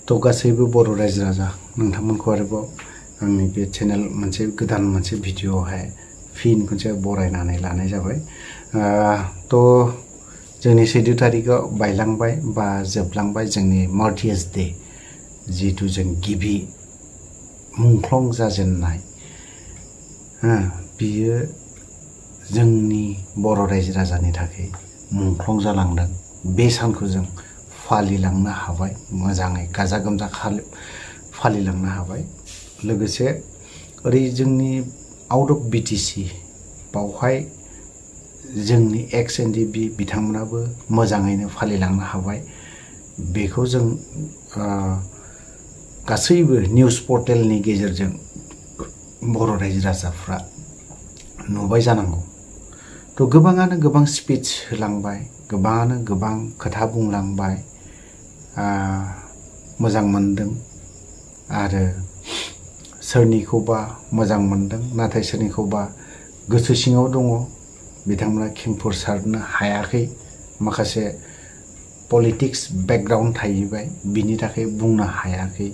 तो गासैबो बर' रायजो राजा नोंथांमोनखौ आरोबाव आंनि बे चेनेल गोदान मोनसे भिडिअआवहाय फिन खनसे बरायनानै लानाय जाबाय। तो जोंनि 14 तारिखआव बायलांबाय बा जोबलांबाय जोंनि मार्टियार्स डे, जिहेतु जों गिबि मुंख्लं जाजेननाय बियो जोंनि बर' रायजो राजानि थाखाय मुंख्लं जालांदों। बे सानखौ जों फालिलांनो हाबाय, मोजाङै गाजा गोमजा फालिलांनो हाबाय। लोगोसे ओरै जोंनि आउट अफ बिटिसि बावहाय जोंनि एक्स एनडिबि बिथांमोनाबो मोजाङैनो फालिलांनो हाबाय। बेखौ जों गासैबो निउस पर्टेलनि गेजेरजों बर' रायजो राजाफ्रा नुबाय जानांगौ। तो गोबाङानो गोबां स्पिच होलांबाय, गोबाङानो गोबां खोथा बुंलांबाय, मोजां मोनदों आरो सोरनिखौबा मोजां मोनदों, नाथाय सोरनिखौबा गोसो सिङाव दङ बिथांमोना खेंफोरसारनो हायाखै, माखासे पलिटिक्स बेकग्राउन्ड थाहैबाय, बिनि थाखाय बुंनो हायाखै।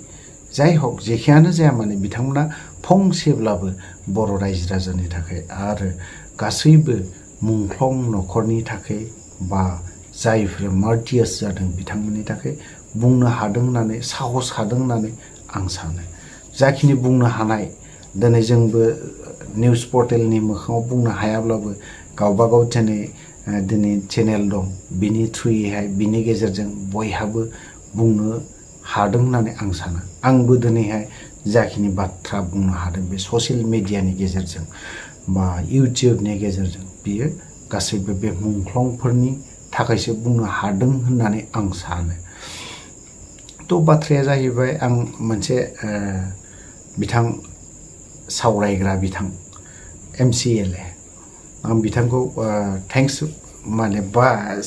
जाय हक जेखियानो जाया माने बिथांमोना फंसेब्लाबो बर' रायजो राजानि थाखाय आरो गासैबो मुंख्लं न'खरनि थाखाय बा जायफोर मार्टियार्स जादों बिथांमोननि थाखाय बुंनो हादों होननानै, साहस हादों होननानै आं सानो। जाखिनि बुंनो हानाय, दिनै जोंबो निउस पर्टेलनि मोखाङाव बुंनो हायाब्लाबो गावबा गाव दिनै चेनेल दं, बिनि थ्रुयैहाय बिनि गेजेरजों बयहाबो बुंनो हादों होननानै आं सानो। आंबो दिनैहाय जाखिनि बाथ्रा बुंनो हादों बे ससियेल मिडियानि गेजेरजों बा इउटुबनि गेजेरजों, बियो गासैबो बे मुंख्लंफोरनि थाखायसो बुंनो हादों होननानै आं सानो। तो बाथ्राया जाहैबाय, आं मोनसे बिथां सावरायग्रा बिथां MCLA, आं बिथांखौ थेंक्स माने बास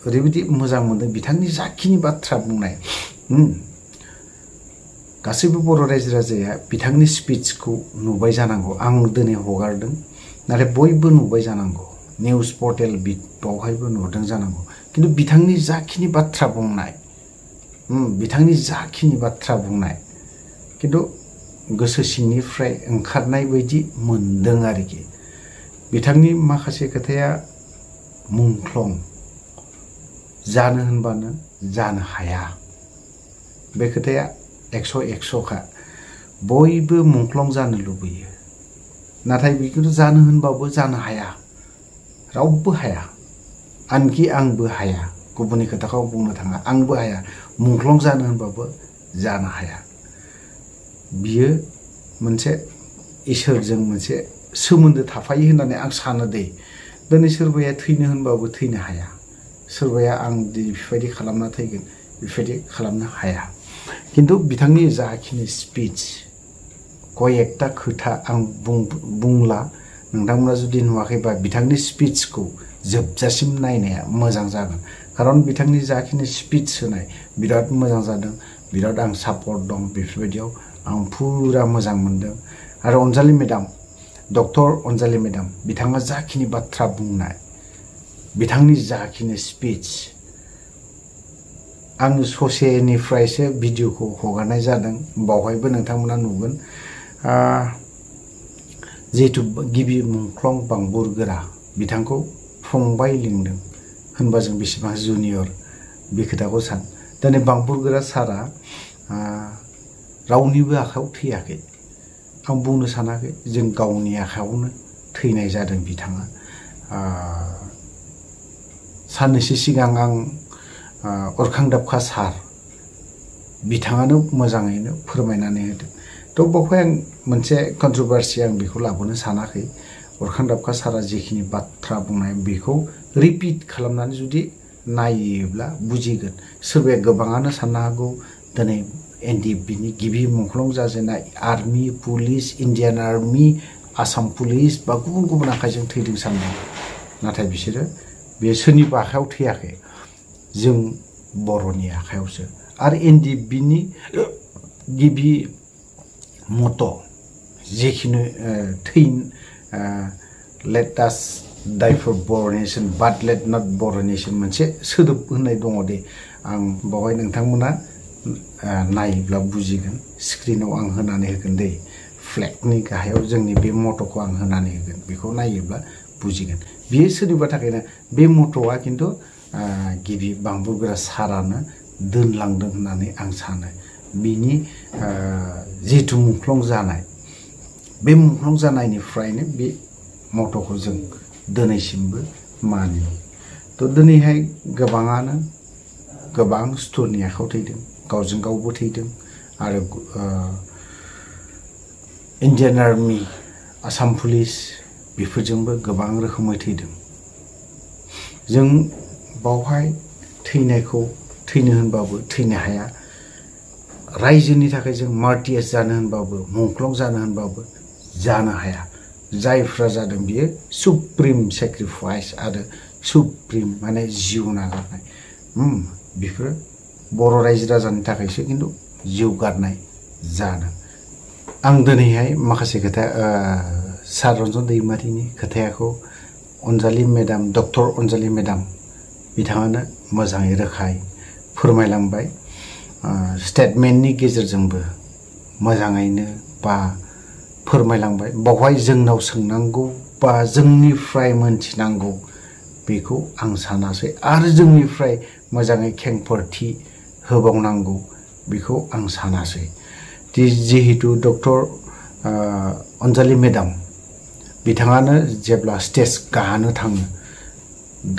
ओरैबायदि मोजां मोनदों बिथांनि जाखिनि बाथ्रा बुंनाय। गासैबो बर' रायजो राजाया बिथांनि स्पिचखौ नुबाय जानांगौ। आं दिनै हगारदों, नाथाय बयबो नुबाय जानांगौ। निउस पर्टेल बावहायबो नुदों जानांगौ। खिन्थु बिथांनि जाखिनि बाथ्रा बुंनाय, खिन्थु गोसो सिंनिफ्राय ओंखारनाय बायदि मोनदों आरोखि। बिथांनि माखासे खोथाया मुंख्लं, जानो होनबानो जानो हाया। बे खोथाया 100% बयबो मुंख्लं जानो लुबैयो, नाथाय बेखौ जानो होनबाबो जानो हाया, रावबो हाया। आनखि आंबो हाया, गुबुननि खोथाखौ बुंनो थाङा, आंबो हाया। मुंख्लं जानो होनबाबो जानो हाया। बियो मोनसे इसोरजों मोनसे सोमोन्दो थाफायो होननानै आं सानो दे। दिनै सोरबाया थैनो होनबाबो थैनो हाया, सोरबाया आं बेबायदि खालामना थैगोन बेबायदि खालामनो हाया। खिन्थु बिथांनि जाखिनि स्पिच, कयेकटा खोथा आं बुंला, नोंथांमोना जुदि नुवाखैबा बिथांनि स्पिचखौ जोबजासिम नायनाया मोजां जागोन। खारन बिथांनि जाखिनि स्पिच होनाय बिराद मोजां जादों, बिराद आं सापर्ट दं बेफोरबायदियाव। आं फुरा मोजां मोनदों। आरो Anjali madam, doctor Anjali madam, बिथाङा जाखिनि बाथ्रा बुंनाय, बिथांनि जाखिनि स्पिच, आं ससेनिफ्रायसो भिडिअखौ हगारनाय जादों, बावहायबो नोंथांमोना नुगोन। जिहेतु गिबि मुंख्लं बांबुरगोरा बिथांखौ फंबाय लिंदों होनबा जों बेसेबां जुनियर, बे खोथाखौ सान। दिनै बांबुरगोरा सारा रावनिबो आखायाव थैयाखै। आं बुंनो सानाखै, जों गावनि आखायावनो थैनाय जादों बिथाङा। साननैसो सिगां आं अरखां दाबखा सार, बिथाङानो मोजाङैनो फोरमायनानै होदों। तो बेवहाय आं मोनसे कन्ट्रभारसि आं बेखौ लाबोनो सानाखै। अरखां दाबखा सारा जिखिनि बाथ्रा बुंनाय बेखौ रिपिट खालामनानै जुदि नायोब्ला बुजिगोन। सोरबाया गोबाङानो साननो हागौ दिनै NDFBनि गिबि मुंख्लं जाजेननाय army, police, Indian army, Assam police बा गुबुन गुबुन आखाइजों थैदों सानदों। नाथाय बिसोरो बे सोरनिबा आखायाव थैयाखै, जों बर'नि आखायावसो। आरो NDFBनि गिबि मट' जेखिनि लेट आस डाइ फर बर' नेशन बाट लेट नट बर' नेशन मोनसे सोदोब होननाय दङ दे। आं बावहाय नोंथांमोना नायोब्ला बुजिगोन स्क्रिनाव आं होनानै होगोन दै फ्लेगनि गाहायाव जोंनि बे मट'खौ आं होनानै होगोन बेखौ नायोब्ला बुजिगोन बियो सोरनिबा थाखायनो बे मट'आ खिन्थु गिबि बांबुरगोरा सारानो दोनलांदों होननानै आं सानो बिनि जिहेथु मुंख्लं जानाय बे मुंख्लं जानायनिफ्रायनो बे मट'खौ जों दिनैसिमबो मानियो थ' दिनैहाय गोबाङानो गोबां सुथुरनि आखायाव थैदों गावजों गावबो थैदों आरो इन्डियान आर्मि आसाम पुलिस बेफोरजोंबो गोबां रोखोमै थैदों जों बावहाय थैनायखौ थैनो होनबाबो थैनो हाया रायजोनि थाखाय जों मार्टियास जानो होनबाबो मुंख्लं जानो होनबाबो जानो हाया जायफ्रा जादों बियो सुप्रिम सेक्रिफाइस आरो सुप्रिम माने जिउ नागारनाय बेफोरो बर' रायजो राजानि थाखायसो खिन्थु जिउ गारनाय जादों आं दिनैहाय माखासे खोथा सार रन्जन दैमारिनि खोथाखौ Anjali madam doctor Anjali madam बिथाङानो मोजाङै रोखायै फोरमायलांबाय स्टेटमेन्टनि गेजेरजोंबो मोजाङैनो बा फोरमायलांबाय बावहाय जोंनाव सोंनांगौ बा जोंनिफ्राय मोनथिनांगौ बेखौ आं सानासै आरो जोंनिफ्राय मोजाङै खेंफोरथि होबावनांगौ बेखौ आं सानासै जिहेतु डक्टर अनजालि मेडाम बिथाङानो जेब्ला स्टेज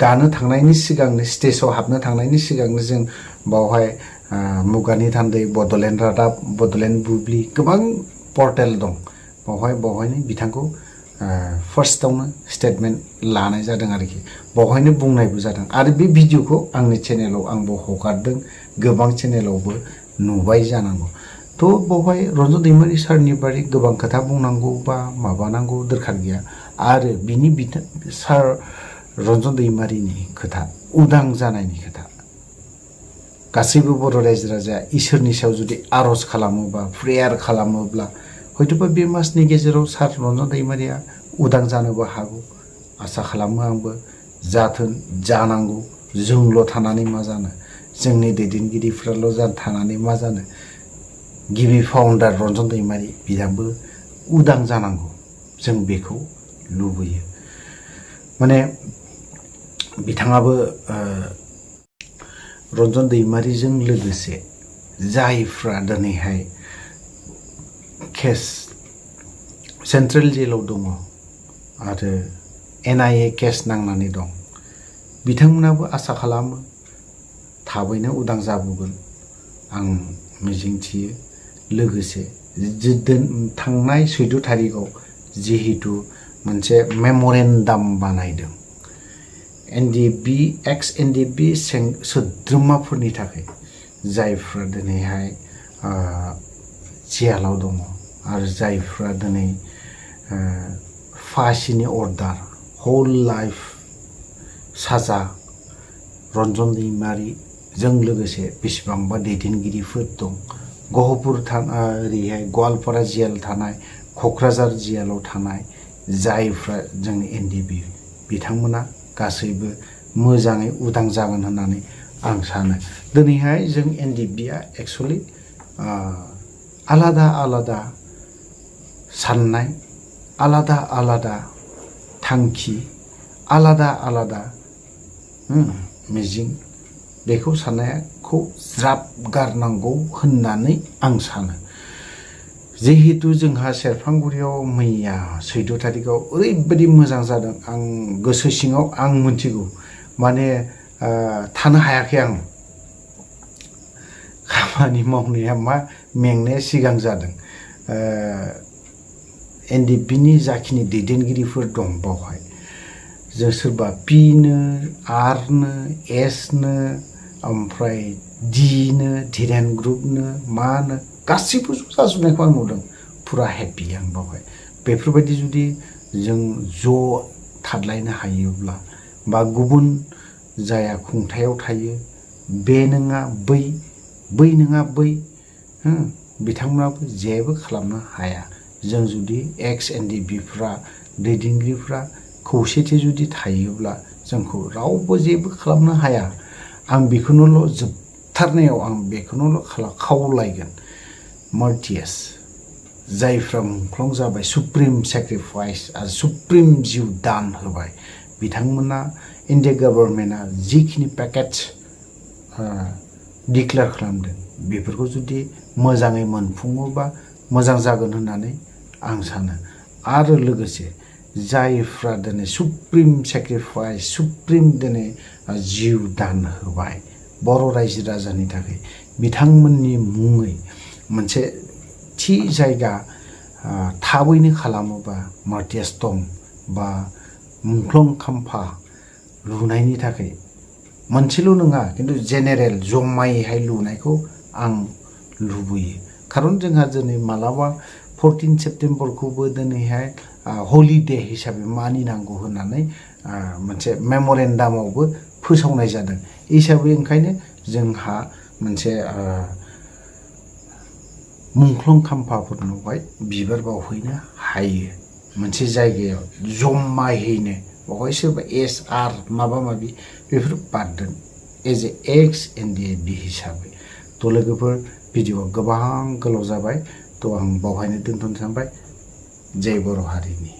गानो थांनायनि सिगांनो स्टेजाव हाबनो थांनायनि सिगांनो जों बावहाय मुगानि थान्दै बड'लेण्ड रादाब बड'लेण्ड बुब्लि गोबां पर्टेल दं बावहायनो बिथांखौ फार्स्टआवनो स्टेटमेन्ट लानाय जादों आरोखि बावहायनो बुंनायबो जादों आरो बे भिडिअखौ आंनि चेनेलाव आंबो हगारदों गोबां चेनेलावबो नुबाय जानांगौ थ' बावहाय रन्जन दैमारि सारनि बारै गोबां खोथा बुंनांगौ बा माबानांगौ दरखार गैया आरो बिनि सार रन्जन दैमारिनि खोथा उदां जानायनि खोथा गासैबो बर' रायजो राजाया इसोरनि सायाव जुदि आर'ज खालामोबा प्रेयार खालामोब्ला हयथ'बा बे मासनि गेजेराव सार रन्जन दैमारिया उदां जानोबो हागौ आसा खालामो आंबो जाथों जानांगौ जोंल' थानानै मा जानो जोंनि दैदेनगिरिफ्राल' थानानै मा जानो गिबि फाउन्डार रन्जन दैमारि बिथांबो उदां जानांगौ जों बेखौ लुबैयो माने बिथाङाबो रन्जन दैमारिजों लोगोसे जायफ्रा दिनैहाय केस सेन्ट्रेल जेलाव दङ आरो NIA केस नांनानै दं बिथांमोनाबो आसा खालामो थाबैनो उदां जाबोगोन आं मिजिंथियो लोगोसे थांनाय 14 थारिखआव जिहेतु मोनसे मेम'रेन्डाम बानायदों NDB एक्स NDB सोद्रोमाफोरनि थाखाय जायफ्रा दिनैहाय जेलाव दङ आरो जायफ्रा दिनै फासिनि अर्डार हल लाइफ साजा रन्जन दैमारिजों लोगोसे बेसेबांबा दैदेनगिरिफोर दं गहपुर ओरैहाय गवालपारा जेल थानाय क'क्राझार जेलाव थानाय जायफ्रा जोंनि NDB बिथांमोना गासैबो मोजाङै उदां जागोन होननानै आं सानो दिनैहाय जों NDBआ एक्सुवेलि आलादा आलादा साननाय आलादा आलादा थांखि आलादा आलादा मिजिं बेखौ साननायखौ ज्राब गारनांगौ होननानै आं सानो जिहेतु जोंहा सेरफांगुरियाव मैया 14 थारिखआव ओरैबायदि मोजां जादों आं गोसो सिङाव आं मिथिगौ माने थानो हायाखै आं खामानि मावनाया मा मेंनाया सिगां जादों NDBनि जाखिनि दैदेनगिरिफोर दं बावहाय जों सोरबा Pनो Rनो Sनो ओमफ्राय Dनो धिरेन ग्रुपनो मानो गासैबो जाजोबनायखौ आं नुदों फुरा हेपि आं बावहाय बेफोरबायदि जुदि जों ज' थादलायनो हायोब्ला बा गुबुन जाया खुंथायाव थायो बे नङा बै नङा बै बिथांमोनाबो जेबो खालामनो हाया जों जुदि एक्स NDBफ्रा दैदेनगिरिफ्रा खौसेथि जुदि थायोब्ला जोंखौ रावबो जेबो खालामनो हाया आं बेखौनोल' जोबथारनायाव आं बेखौनो खावलायगोन मार्टियास जायफ्रा मुंख्लं जाबाय सुप्रिम सेक्रिफाइस आरो सुप्रिम जिउ दान होबाय बिथांमोना इन्डिया गभर्नमेन्टआ जिखिनि पेकेज डिक्लेयार खालामदों बेफोरखौ जुदि मोजाङै मोनफुङोबा मोजां जागोन होननानै आं सानो आरो लोगोसे जायफ्रा दिनै सुप्रिम सेक्रिफाइस सुप्रिम दिनै जिउ दान होबाय बर' रायजो राजानि थाखाय बिथांमोननि मुङै मोनसे थि जायगा थाबैनो खालामोबा मार्टियास टम बा मुंख्लं खाम्फा लुनायनि थाखाय मोनसेल' नङा खिन्थु जेनेरेल जमायैहाय लुनायखौ आं लुबैयो खारन जोंहा दिनै मालाबा 14 सेप्टेम्बरखौबो दिनैहाय हलिडे हिसाबै मानिनांगौ होननानै मोनसे मेम'रेन्डामावबो फोसावनाय जादों हिसाबै ओंखायनो जोंहा मोनसे मुंख्लं खाम्फाफोरनावहाय बिबार बावहैनो हायो मोनसे जायगायाव जमायैनो बेवहाय सोरबा SR माबा माबि बेफोर बाददों एज ए एक्स ndfb हिसाबै थ' लोगोफोर भिडिअ'आ गोबां गोलाव जाबाय थ' आं बावहायनो दोनथ'नो सानबाय जय बर' हारिनि